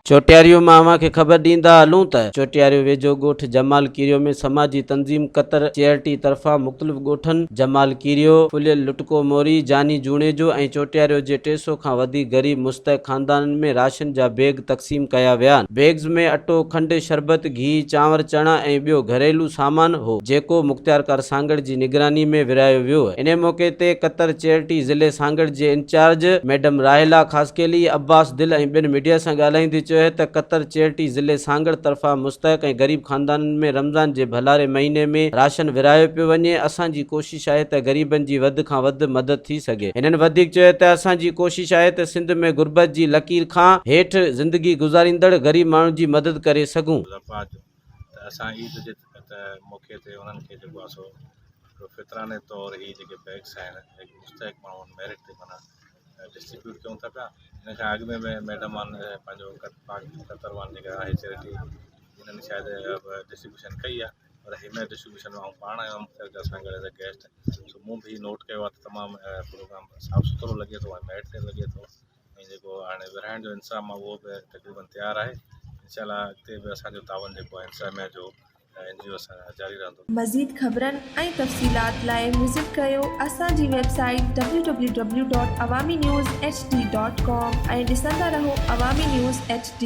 چوٽياريو مان اوهان کي خبر ڏيندا هلون ته چوٽياريو ويجهو ڳوٺ جمال ڪيريو ۾ سماجي تنظيم قطر چيئرٽي طرفان مختلف ڳوٺن جمال ڪيريو، ڦليل لٽڪو موري، جاني جوڻيجو ۽ چوٽياريو جي 300 کان وڌيڪ غريب مستحق خاندانن ۾ راشن جا بيگ تقسيم ڪيا ويا. بيگز ۾ اٽو، کنڊ، شربت، گيهه، چانور، چڻا ۽ ٻيو گهريلو سامان هو، جيڪو مختيارڪار سانگهڙ جي نگراني ۾ ورهايو ويو. انهي موقعي تي قطر چيئرٽي ضلعي سانگهڙ جي انچارج ميڊم راحيلا خاصخيلي، عباس دل ۽ ٻين ميڊيا سان ڳالهائيندي چيو ته قطر چيئرٽي ضلعي سانگهڙ طرفان مستحق ۽ غريب خاندانن ۾ رمضان جي ڀلاري مهيني ۾ راشن ورهايو پيو وڃي، اسان جي ڪوشش آهي ته غريبن جي وڌ کان وڌ مدد ٿي سگهي. هنن وڌيڪ چيو ته اسان جي ڪوشش آهي ته سنڌ ۾ غربت جي لڪير کان هيٺ زندگي گذاريندڙ غريب ماڻهن جي مدد ڪري سگهون. زڪوات جو ته اسان عيد جي موقعي تي انهن کي جيڪو آهي سو هڪڙو فطراني طور هي جيڪي بيگس آهن هڪ مستحق ماڻهن ميرٽ تي معنيٰ ڊسٽريبيوٽ ڪيون ٿا پيا ان کان اڳ ۾ به ميڊم وان پنهنجو پاڪ قطر وان جيڪا آهي چيرٽي انهن شايد ڊسٽريبيوشن ڪئي آهي پر هن مهل ڊسٽريبيوشن ۾ آئون پاڻ آيو هئم اسان گڏ ايز اي گيسٽ سو مون به هي نوٽ ڪيو آهي ته تمام پروگرام صاف سٿرو لڳي ٿو ۽ ميرٽ تي لڳي ٿو ۽ جيڪو هاڻي ورهائڻ جو انتظام آهي اهو به تقريبن تيار آهي انشاء الله اڳتي به اسان جو تعاون جيڪو آهي انتظاميا جو اين جي او سان جاري رهندو. مزيد خبرن ۽ تفصيلات لاء وزٽ ڪريو اسان جي website W W W dot Awami news H D dot com ۽ ڏسندا رهو عوامي نيوز ايڇ ڊي.